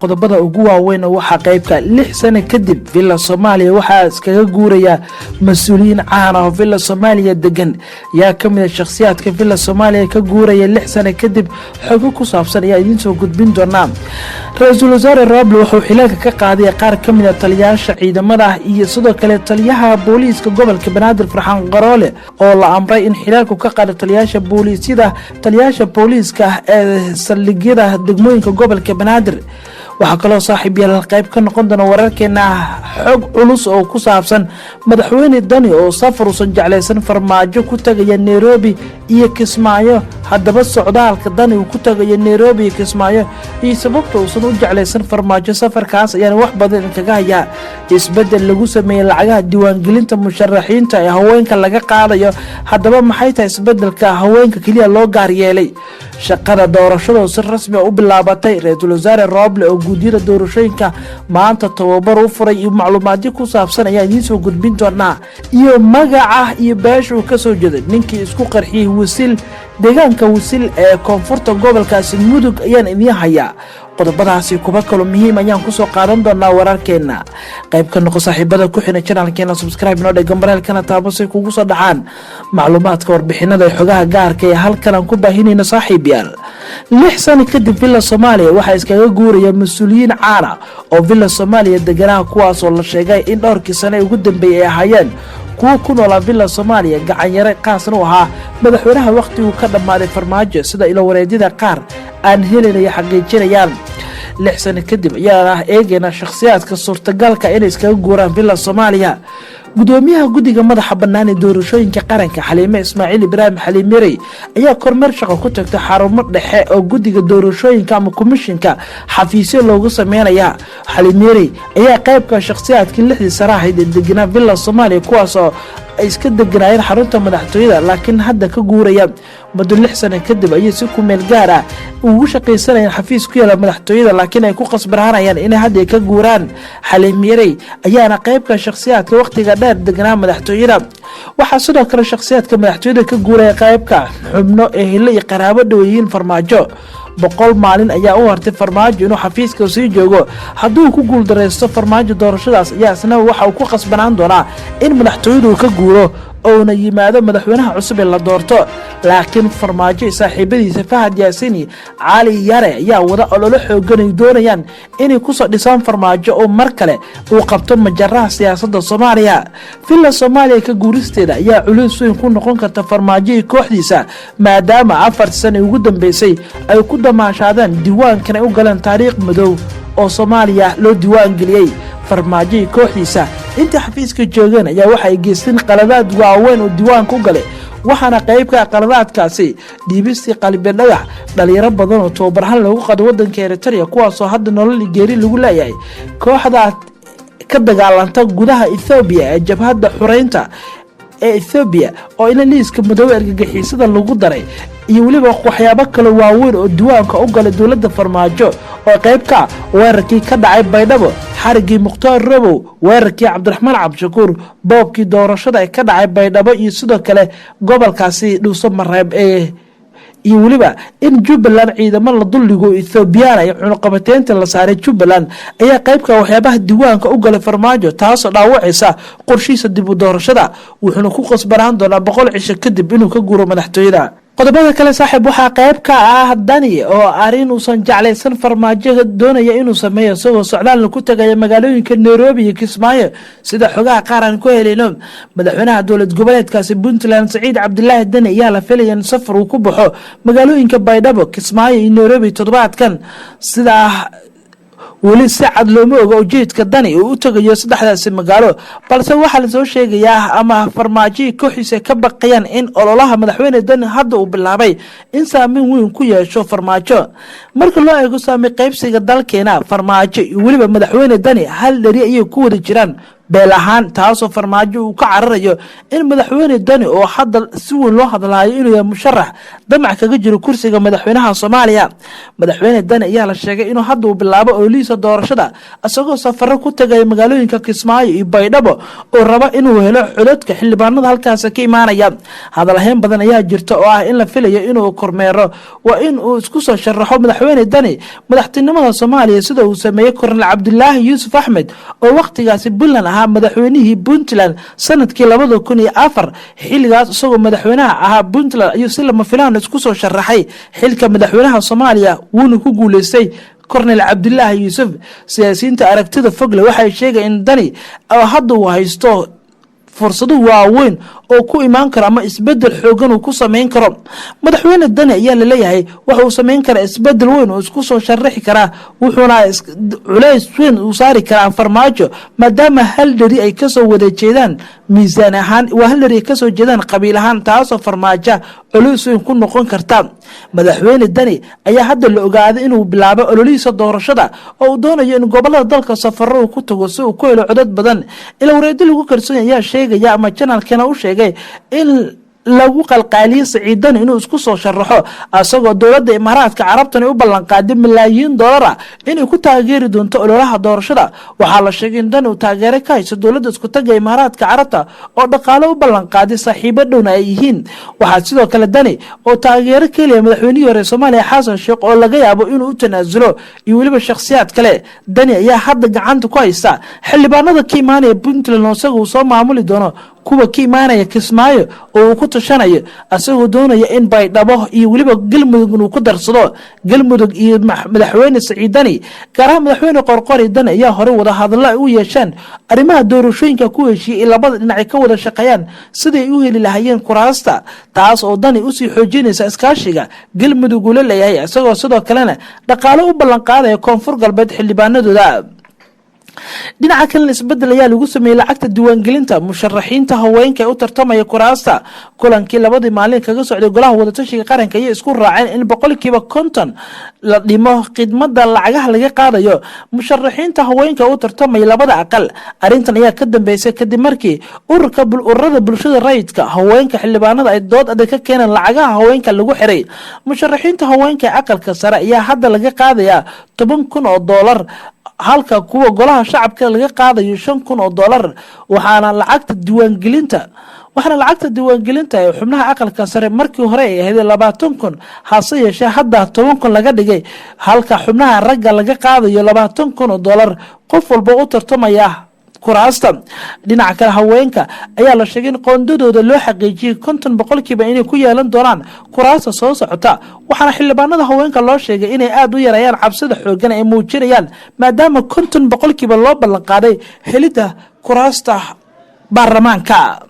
Qodobada ugu waaweyn waxaa qeybka 6 sano kadib Villa Soomaaliya waxaa iskaga guuraya mas-uuliyiin caan ah oo Villa Soomaaliya degan. Yaa kamid a shakhsiyaadka Villa Soomaaliya ka guuraya 6 sano kadib? Xogo ku saabsan ayaa idiin soo gudbin doonaa. Ra-iisul Wasaare Roble wuxuu xilalka ka qaaday qaar ka mid a taliyayaasha ciidamada iyo sidoo kale taliyaha booliiska gobolka Banaadir, Farxaan Qaroole, oo la amray in xilaalku ka qaado taliyayaasha booliisyada, taliyayaasha booliiska ee saldhigyada degmooyinka gobolka Banaadir. Waxaa kaloo, saaxiib yaal, qayb ka noqon doona wararkeena xog culus oo ku saabsan Madaxweyne Dani oo safar uusan jeclaysan Farmaajo ku tagaya Nairobi iyo Kismaayo. Haddaba, socdaalka Dani uu ku tagayo Nairobi iyo Kismaayo iyo sababta uusan u jeclaysan Farmaajo safarkaas ayaan wax badan kaga hayaa. Isbedel lagu sameeyey lacagaha diiwaangelinta musharaxiinta ee haweenka laga qaadayo. Haddaba, maxay tahay isbedelka haweenka keliya loo gaar yeelay? Shaqada doorashada oo si rasmi u bilaabatay, Ra-iisul Wasaare Rooble oo guudyada doorashooyinka maanta tababar u furay iyo macluumaadyo ku saabsan ayaa idiin soo gudbin doonaa. Iyo magaca iyo beesha uu kasoo jeeday ninkii isku qarxiyey Wisil, deegaanka Wisil ee koonfurta gobolkaasi Mudug, ayaan idiin hayaa. Qodobadaasi kuba kaloo muhiim ayaan kusoo qaadan doonaa wararkeena. Qayb ka noqo saaxiibada ku xidhan channelkeena, subscribe noo dheh, gambaleelkana taabo say kugu soo dhacaan macluumaadka, warbixinada ee xogaha gaarka ee halkan aan ku baahinayno. Saaxiib yaal, 6 sano kadib Villa Soomaaliya waxaa iskaga guuraya mas-uuliyiin caana oo Villa Soomaaliya deganaha, kuwaasoo la sheegay in dhowrkii sane ugu dambeeyay ay ahaayeen kuwo ku noolaa Villa Soomaaliya, gacanyare qaasna u ahaa madaxweynaha wakhtiguu ka dhammaaday, Farmaajo, sida ilowareedyada qaar aan helinaya xaqiijinayaan. 6 sano kadib ayaan ah eegayna shakhsiyaadka suurtagalka inay iskaga guuraan Villa Soomaaliya. Gudoomiyaha guddiga madaxa bannaan ee doorashooyinka qaranka, Xaliime Ismaaciil Ibraahim, Xaliim Yarey, ayaa kormeer shaqo ku tagtay xarumo dhexe oo guddiga doorashooyinka ama komishinka xafiisyo loogu sameynaya. Xaliim Yarey ayaa qaybka shakhsiyaadkii lixdii sano ahayd ee deganaa Villa Soomaaliya, kuwaasoo ay iska deganaayeen xarunta madaxtooyada, laakiin hadda ka guuraya. Muddo 6 sano kadib ayay si ku meel gaar ah ugu shaqaysanayeen xafiis ku yaala madaxtooyada, laakiin ay ku qasbanaanayaan inay hadda ka guuraan. Xaliim Yarey ayaana qaybka shakhsiyaadka wakhtiga dheer deganaa madaxtooyada. Waxaa sidoo kale shakhsiyaadka madaxtooyada ka guuraya qaybka xubno ehelo iyo qaraabo dhoweyihiin Farmaajo. 100 maalin ayaa u hartay Farmaajo inuu xafiiska sii joogo. Hadduu ku guuldaraysto Farmaajo doorashadaas, ayaa isna waxa uu ku qasbanaan doonaa in madaxtooyadu ka guuro ouna yimaado madaxweynaha cusub ee la doorto. Laakiin Farmaajo iyo saaxiibadiisa Fahad Yaasini, Cali Yare ayaa wada ololo xoogan ay doonayaan inay kusoo dhisaan Farmaajo oo mar kale uu qabto majaraha siyaasadda Soomaaliya. Villa Soomaaliya ka guuristeeda ayaa culeys weyn ku noqon karta Farmaajo iyo kooxdiisa, maadaama 4-tii sana ugu dambeysay ay ku damaashaadeen, diiwaankan ay u galeen taariikh madow oo Soomaaliya loo diiwaan geliyey. Farmaajo iyo kooxdiisa inta xafiiska joogeen ayaa waxay geysteen qaladaad waaweyn oo diiwaanka u galay, waxaana qaybka qaladaadkaasi dhiibistii Qalbi Dhagax, dhalinyaro badan oo tababarahaan loogu qado wadanka Eritrea, kuwaasoo hadda nolol geeri lagu leeyahay kooxda ka dagaalanta gudaha Ethoobiya ee Jabhadda Xureynta ee Ethoobiya, oo ina liiska madoobe argagixisada lagu daray, iyo weliba waxyaabo kale waaweyn oo diiwaanka u galay dowladda Farmaajo, oo qayb ka weerarkii ka dhacay Baydhabo, xarigii Mukhtaar Robow, weerarkii Cabdiraxmaan Cabdishakuur, boobkii doorashada ee ka dhacay Baydhabo iyo sidoo kale gobolkaasi Dhuuso Mareeb ee, iyo weliba in Jubbaland ciidamo la duldhigo Ethoobiyaana iyo cunuqabateynta la saaray Jubbaland ayaa qaybka waxyaabaha diiwaanka u galay Farmaajo, taasoo dhaawacaysa qorshihiisa dib u doorashada. Wuxuuna ku qasbanaan doonaa 100 cisho kadib inuu ka guuro madaxtooyada. Qodobada kale, saaxiib, waxaa qayb ka ah Dani oo arrin uusan jeclaysan Farmaajo doonaya inuu sameeyo, isagoo socdaalna ku tagaya magaalooyinka Nairobi iyo Kismaayo, sida xogaha qaar aan ku helayno. Madaxweynaha dowlad goboleedkaasi Puntland, Saciid Cabdilaahi Dani, ayaa la filaya in safar uu ku baxo magaalooyinka Baydhabo, Kismaayo iyo Nairobi toddobaadkan. Sidaa weli si cad looma oga ujeedka Dani uu u tagayo saddexdaasi magaalo, balse waxaa lasoo sheegayaa ama Farmaajoyi kooxiisa ka baqayaan in ololaha madaxweyne Dani hadda uu bilaabay in saameyn weyn ku yeesho Farmaajo. Marka loo eego saami qaybsiga dalkeena, Farmaajo iyo weliba madaxweyne Dani hal dheri ayay ku wada jiraan. Beel ahaan, taasoo Farmaajo uu ka cararayo in Madaxweyne Dani, oo hadda si weyn loo hadlaayo inuu yahay musharax damac kaga jiro kursiga madaxweynaha Soomaaliya. Madaxweyne Dani ayaa la sheegay inuu hadda uu bilaabo ololihiisa doorashada, isagoo safaro ku tagaya magaalooyinka Kismaayo iyo Baydhabo, oo raba inuu helo codadka xildhibaanada halkaasi ka imaanaya. Hadalhayn badan ayaa jirta oo ah in la filayo inuu kormeero, waa in uu isku soo sharaxo Madaxweyne Dani madaxtinimada Soomaaliya, sida uu sameeyey Kornel Cabdulaahi Yuusuf Axmed, oo wakhtigaasi Puntland ahaa madaxweynihii Puntland sanadkii 2004. Xilligaas isagoo madaxweynaha ahaa Puntland ayuu si lama filaan isku soo sharaxay xilka madaxweynaha Soomaaliya, wuuna ku guuleystay Kornel Cabdulaahi Yuusuf. Siyaasiyiinta aragtida fogle waxay sheegay in Dani oo hadda uu haysto fursado waaweyn oo ku imaan karo ama isbedel xoogan uu ku samayn karo. Madaxweyne Dani ayaa laleeyahay waxa uu samayn karaa isbedel weyn oo isku soo sharaxi karaa, wuxuuna culays weyn uu saari karaa Farmaajo, maadaama hal dheri ay kasoo wada jeedaan miisaan ahaan, waa hal dheri ay kasoo jeedaan qabiil ahaan, taasoo Farmaajo culays weyn ku noqon karta. Madaxweyne Dani ayaa hadda la ogaaday inuu bilaabo ololihiisa doorashada, oo uu doonayo in gobolada dalka safaro uu ku tago si uu ku helo codad badan. Ila wareedi lagu kalsoon ayaa sheegaya ama channelkana u sheegay in lagu qalqaaliyey Saciid Dani inuu isku soo sharaxo, asagoo dowladda Imaaraadka Carabtani u ballanqaaday malaayiin dollar ah inay ku taageeri doonto ololaha doorashada. Waxaa la sheegay in Dani uu taageero ka hayso dowladda Iskutaga Imaaraadka Carabta, oo dhaqaalo u ballanqaaday, saaxiibo dhowna ay yihiin. Waxaa sidoo kale Dani oo taageero ka helaya madaxweynihii hore Soomaaliya Xasan Sheekh, oo laga yaabo inuu u tanaasulo, iyo weliba shakhsiyaad kale. Dani ayaa hadda gacanta ku haysta xildhibaanada ka imaanaya Puntland, oo isaga uu soo maamuli doono kuwa ka imaanaya Kismaayo oo uu ku tashanayo, asagoo doonaya in Baydhabo iyo weliba Galmudug inuu ku darsado. Galmudug iyo Madaxweyne Saciid Dani, gaar ahaan Madaxweyne Qorqori Dani, ayaa horey wadahadallo ay u yeesheen arrimaha doorashooyinka ku heshiiyey in labada dhinac ay ka wada shaqeeyaan siday u heli lahayeen kuraasta, taas oo Dani usii xoojinaysa iskaashiga Galmudug uu la leeyahay, isagoo sidoo kalena dhaqaalo u ballanqaadaya Koonfur Galbeed xildhibaanadooda. Dhinaca kalena, isbedel ayaa lagu sameeyey lacagta diiwaangelinta musharaxiinta haweenka ee u tartamaya kuraasta. Kulankii labadii maalin kaga socday Golaha Wadatashiga Qaranka ayay isku raaceen in 50% la dhimo khidmada lacagaha laga qaadayo musharaxiinta haweenka u tartamaya labada aqal. Arrintan ayaa ka dambeysay kadib markii ururka ururada bulshada rayidka, haweenka, xildhibaanada ay dood adag ka keeneen lacagaha haweenka lagu xiray. Musharaxiinta haweenka ee Aqalka Sare ayaa hadda laga qaadayaa $10,000, halka kuwa Golaha Shacabka laga qaadayo $5,000. Waxaana lacagta diiwaangelinta ee xubnaha Aqalka Sare markii hore ay ahayd 20,000, hase yeeshee hadda 10,000 laga dhigay, halka xubnaha ragga laga qaadayo $20,000 qof walba u tartamaya kuraasta. Dhinaca kale, haweenka ayaa la sheegay in qoondadooda loo xaqiijiyey 50% inay ku yeelan doonaan kuraasta soo socota. Waxaana xildhibaanada haweenka loo sheegay inay aada u yareeyaan cabsida xoogan ay muujinayaan, maadaama 50% loo ballanqaaday helidda kuraasta baarlamaanka.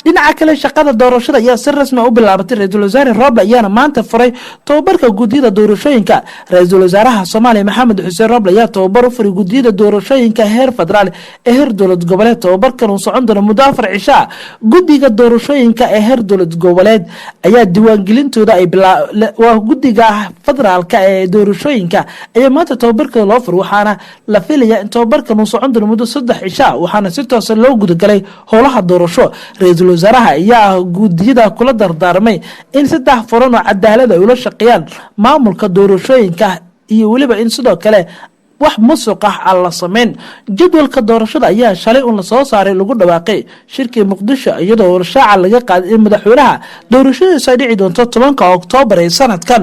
Dhinaca kale, shaqada doorashada ayaa si rasmi u bilaabatay. Ra-iisul Wasaare Roble ayaana maanta furay tababarka guddiyada doorashooyinka. Ra-iisul Wasaaraha Soomaaliya Maxamed Xuseen Roble ayaa tababar u furay guddiyada doorashooyinka heer federaal ee heer dowlad goboleed. Tababarkan uu socon doono muddo 4 cishaa. Guddiga doorashooyinka ee heer dowlad goboleed ayaa diiwaangelintooda ay waa guddiga federaalka ee doorashooyinka ayaa maanta tababarkooda loo furay, waxaana la filayaa in tababarkan uu socon doono muddo 3 cishaa, waxaana si toosa loo gudagalay howlaha doorasho. Ra-iisul Wasaaraha ayaa guddiyada kula dardaarmay in saddex furan oo cadaalad ay ula shaqeeyaan maamulka doorashooyinka, iyo weliba in sidoo kale wax musuq ah aan la sameyn. Jadwalka doorashada ayaa shalay un lasoo saaray, lagu dhawaaqay shirkii Muqdisho, iyadoo shaaca laga qaaday in madaxweynaha doorashadiisu ay dhici doonto 10-ka Oktoobar ee sanadkan.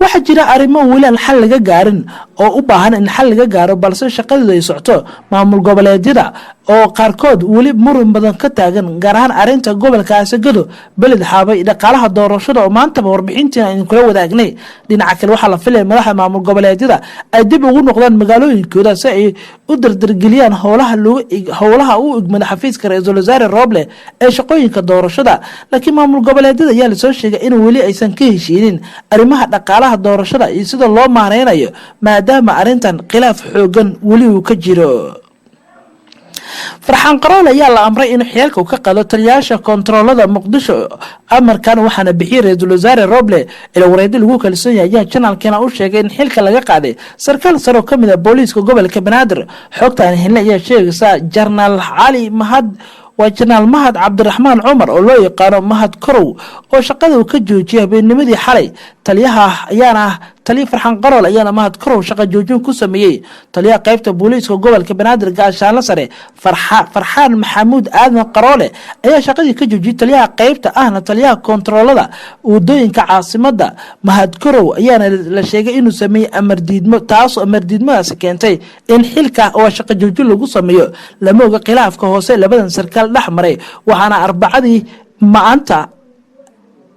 Waxaa jira arrimo weli aan xal laga gaarin oo u baahan in xal laga gaaro, balse shaqadeedu ay socoto. Maamul goboleedyada oo qaarkood weli muran badan ka taagan, gaar ahaan arrinta gobolka Asagado, Beled Xaaba iyo dhaqaalaha doorashada, oo maantaba warbixintiina idinkula wadaagnay. Dhinaca kale, waxaa la filaya madaxda maamul goboleedyada ay dib ugu noqdaan magaalooyinkooda si ay u dardargeliyaan howlaha u igmada xafiiska Ra-iisul Wasaare Rooble ee shaqooyinka doorashada. Laakiin maamul goboleedyada ayaa lasoo sheegay in weli aysan ka heshiinin arrimaha dhaqaalaha doorashada iyo sida loo maareynayo, maadaama arrintan khilaaf xoogan weli uu ka jiro. Farxaan Qarool ayaa la amray inuu xilka uu ka qaado taliyaasha kontaroolada Muqdisho. Amarkan waxaana bixiyey ra-iisul wasaare Roble. Ila wareedi lagu kalsoon yahay ayaa janaalkeena u sheegay in xilka laga qaaday sarkaal sare oo kamid ah booliiska gobolka Banaadir. Xogtaan helnay ayaa sheegaysa Jenaraal Cali Mahad, waa Jenaraal Mahad Cabdiraxmaan Cumar oo loo yaqaano Mahad Korow, oo shaqada uu ka joojiyay habeennimadii xalay. Taliyaha ayaana taliya Farxaan Qarool ayaana Mahad Korow shaqa joojin ku sameeyey. Taliyaha qaybta booliiska gobolka Banaadir, gaashaanle sare Farxaan Maxamuud Aadan Qaroole, ayaa shaqadii ka joojiyey taliyaha qaybta ahna taliyaha kontaroolada wadooyinka caasimada. Mahad Korow ayaana la sheegay inuu sameeyey amar diidmo, taasoo amar diidmadaasi keentay in xilka oo shaqa joojin lagu sameeyo. Lama oga khilaafka hoose labadan sarkaal dhex maray, waxaana Arbacadii maanta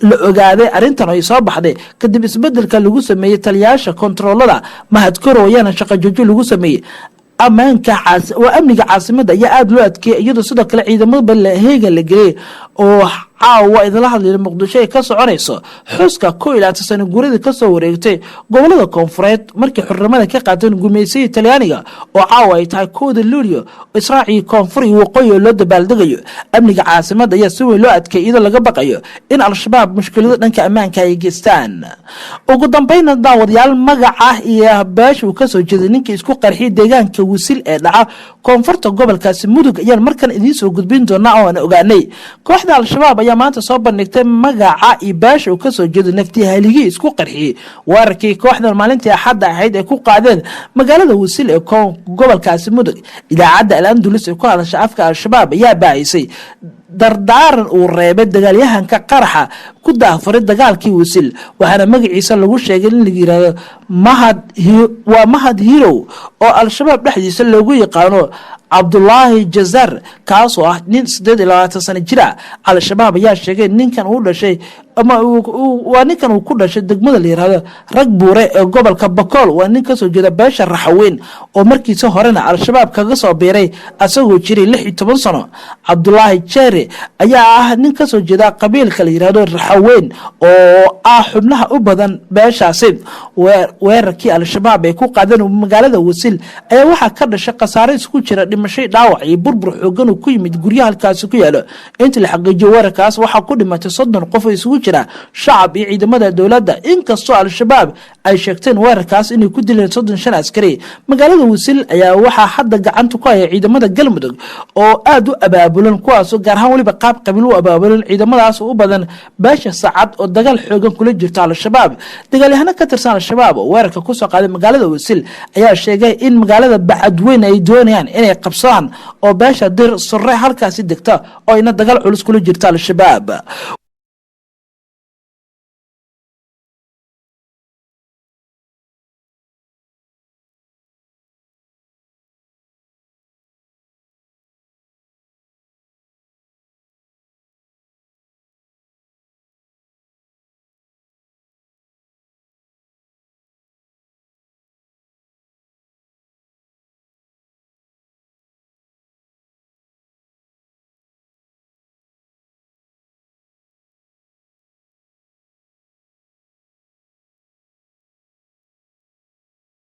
la ogaaday arrintan ay soo baxday kadib isbedelka lagu sameeyey taliyaasha kontaroolada. Mahad Korow ayaana shaqa joojin lagu sameeyey. Ammaanka waa amniga caasimada ayaa aada loo adkeeyay, iyadoo sidoo kale ciidamada heega la geliyay, oo caawa idinla hadlayna Muqdisho ay ka soconayso xuska 21 sano guuradii kasoo wareegtay gobolada koonfureed markii xornimada ka qaateen gumeysayii Talyaaniga, oo caawa ay tahay 1da Luulyo, israacii koonfur iyo waqooyi oo loo dabaaldegayo. Amniga caasimada ayaa si weyn loo adkeeyay, iyadoo laga baqayo in Al-Shabaab mushkilado dhanka ammaanka ay geystaan. Ugu dambeyna daawadayaal, magaca iyo beesha uu kasoo jeeday ninkii isku qarxiyay deegaanka Wisil ee dhaca koonfurta gobolkaasi Mudug ayaan markan idiin soo gudbin doonaa oo aan ogaanay. Kooxda Al-Shabaab ayaa maanta soo bandhigtay magaca iyo beesha uu kasoo jeedo naftii haligii isku qarxiyey weerarkii kooxdan maalintii Axadda ahayd ay ku qaadeen magaalada Wisil ee gobolkaasi Mudug. Idaacadda Al Andulus ee ku hadasha afka Al-Shabaab ayaa baahisay dardaaran uu reebay dagaalyahanka qaraxa ku daafuray dagaalkii Wisil, waxaana magaciisa lagu sheegay in la yiraahdo Mahad, waa Mahad Hirow, oo Al-Shabaab dhexdiisa loogu yaqaano Cabdulaahi Jazar, kaasoo ah nin 28 sano jira. Al-Shabaab ayaa sheegay ninkan uu dhashay ama waa ninkan uu ku dhashay degmada la yirahdo Rag Buure ee gobolka Bakool. Waa nin kasoo jeeda beesha Raxaweyn oo markiisa horena Al-Shabaab kaga soo biiray asagoo jiray 16 sano. Cabdulaahi Jere ayaa ah nin kasoo jeeda qabiilka la yirahdo Raxaweyn oo ah xubnaha u badan beeshaasi. Weerarkii Al-Shabaab ay ku qaadeen magaalada Wasil ayaa waxaa ka dhashay khasaare isku jira dhimashay, dhaawac iyo burbur xoogan uu ku yimid guryaha halkaasi ku yaalo. Inta la xaqiijiyo weerarkaas waxaa ku dhimatay 30 qof oo isugu jira shacab iyo ciidamada dowladda, inkastoo Al-Shabaab ay sheegteen weerarkaas inay ku dileen 35 askari. Magaalada Wasil ayaa waxaa hadda gacanta ku haya ciidamada Galmudug oo aada u abaabulan, kuwaasoo gaar ahaan weliba qaab qabiil u abaabulan. Ciidamadaas u badan beesha Saacad oo dagaal xoogan kula jirta Al-Shabaab. Dagaalyahano ka tirsan Al-Shabaab oo weerarka kusoo qaaday magaalada Wasil ayaa sheegay in magaalada Bacadweyn ay doonayaan inay qabsadaan, oo beesha Dir Sore halkaasi degta oo ina dagaal culus kula jirta Al-Shabaab.